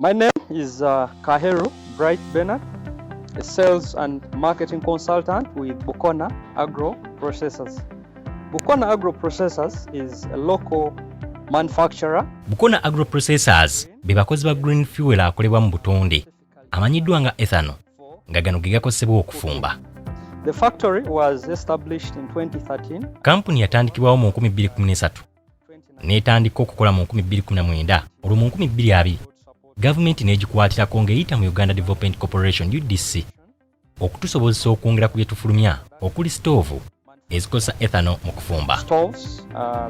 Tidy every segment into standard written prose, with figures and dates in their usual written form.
My name is Kaheru Bright Bernard, a sales and marketing consultant with Bukona Agro Processors. Bukona Agro Processors is a local manufacturer. Bukona Agro Processors be bakozi ba green fuel akolebwa mu butonde amanyiddwa nga ethanol, nga gano ge gakozesebwa okufumba. The factory was established in 2013. Kampuni yatandikibwawo mu 2013 n'etandika okukola mu 2019, olwo mu 2020 gavumenti n'egikwatirako ng'eyita mu Uganda Development Corporation, UDC, okutusobozesa okwongera ku bye tufulumya okuli sitoovu ezikozesa ethanol mu kufumba. Stoves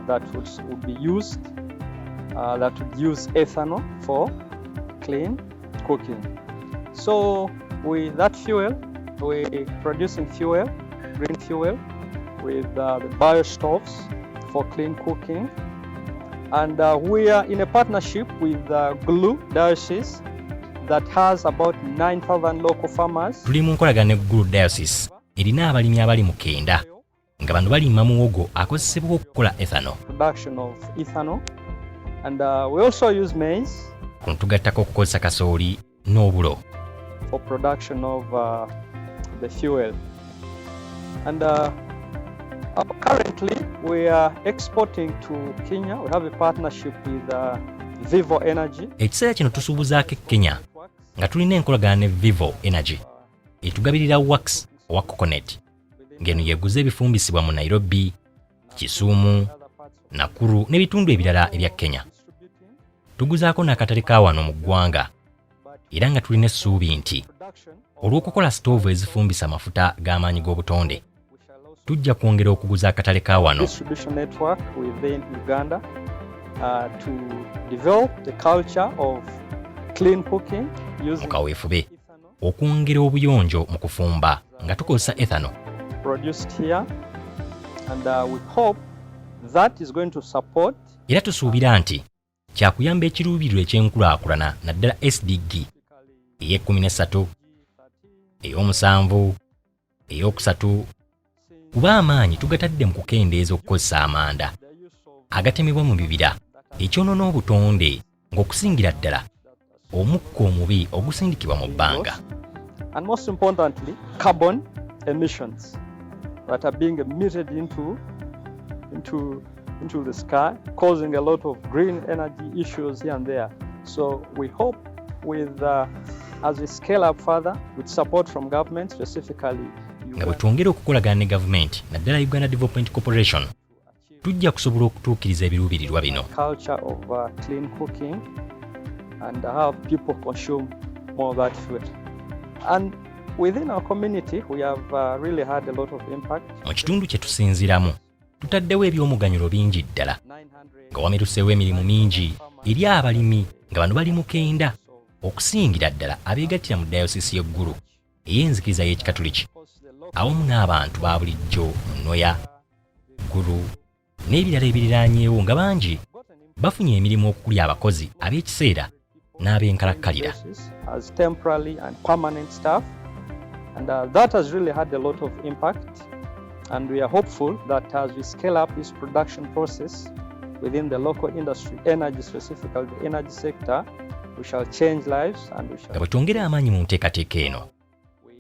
that would be used, that would use ethanol for clean cooking. So with that fuel, we're producing fuel, green fuel, with the bio stoves for clean cooking. And we are in a partnership with Gulu Diocese that has about 9,000 local farmers. Tuli mu nkolagana ne Gulu Diocese erina abalimi abali mu 9, nga bano balima muwogo akozesebwa okukola ethanol. Production of ethanol. And we also use maize Kuno tugattako okukozesa kasooli n'obulo. For production of the fuel. And currently we are exporting to Kenya. We have a partnership with Vivo Energy. Ekiseera kino tusuubuzaako e Kenya nga tulina enkolagana ne Vivo Energy etugabirira wax owa coconut, ng'eno yeeguza ebifumbisibwa mu Nairobi, Kisumu, Nakuru n'ebitundu ebirala ebya Kenya. Tuguzaako n'akatale ka wano mu ggwanga, era nga tulina essuubi nti olw'okukola sitoovu ezifumbisa amafuta g'amaanyi g'obutonde, tujja kwongera okuguza akatale ka wano. Distribution network within Uganda to develop the culture of clean cooking using Mu kaweefube okwongera obuyonjo mu kufumba nga tukozesa ethanol, produced here, and we hope that is going to support era tusuubira nti kyakuyamba ekiruubirirwa eky'enkulaakulana, naddala SDG ey'e13, ey'omusanvu, ey'okusatu, kuba amaanyi tugatadde mu kukendeeza okukozesa amanda agatemebwa mu bibira ekyonoona obutonde, ng'okusingira ddala omukka omubi ogusindikibwa mu bbanga. And most importantly, carbon emissions that are being emitted into the sky, causing a lot of green energy issues here and there. So we hope with as we scale up further with support from government, specifically Nga bwe twongera okukolagana ne gavumenti, naddala Uganda Development Corporation, tujja kusobola okutuukiriza ebiruubirirwa bino. Culture of clean cooking and have people consume more of that fuel. And within our community, we have really had a lot of impact. Mu kitundu kye tusinziiramu tutaddewo eby'omuganyulo bingi ddala, nga wameruseewo emirimu mingi eri abalimi, nga bano bali mu 9, okusingira ddala abeegattira mu dayosisi y'e Gulu ey'enzikiriza y'Ekikatuliki, awamu n'abantu ba bulijjo mu Nwoya, Gulu n'ebirala ebiriraanyeewo, nga bangi bafunye emirimu okuli abakozi ab'ekiseera n'ab'enkalakkalira. As temporary and permanent staff, and that has really had a lot of impact. And we are hopeful that as we scale up this production process within the local industry, energy specifically, the energy sector, we shall change lives and we Nga shall bwe twongera amaanyi mu nteekateeka eno,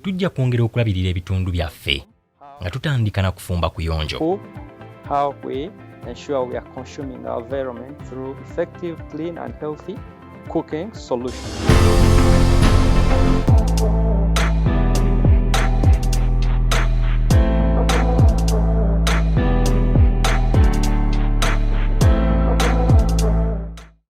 tujja kwongera okulabirira ebitundu byaffe nga tutandika na kufumba kuyonjo. Cook, how we ensure we are consuming our environment through effective, clean, and healthy cooking solutions.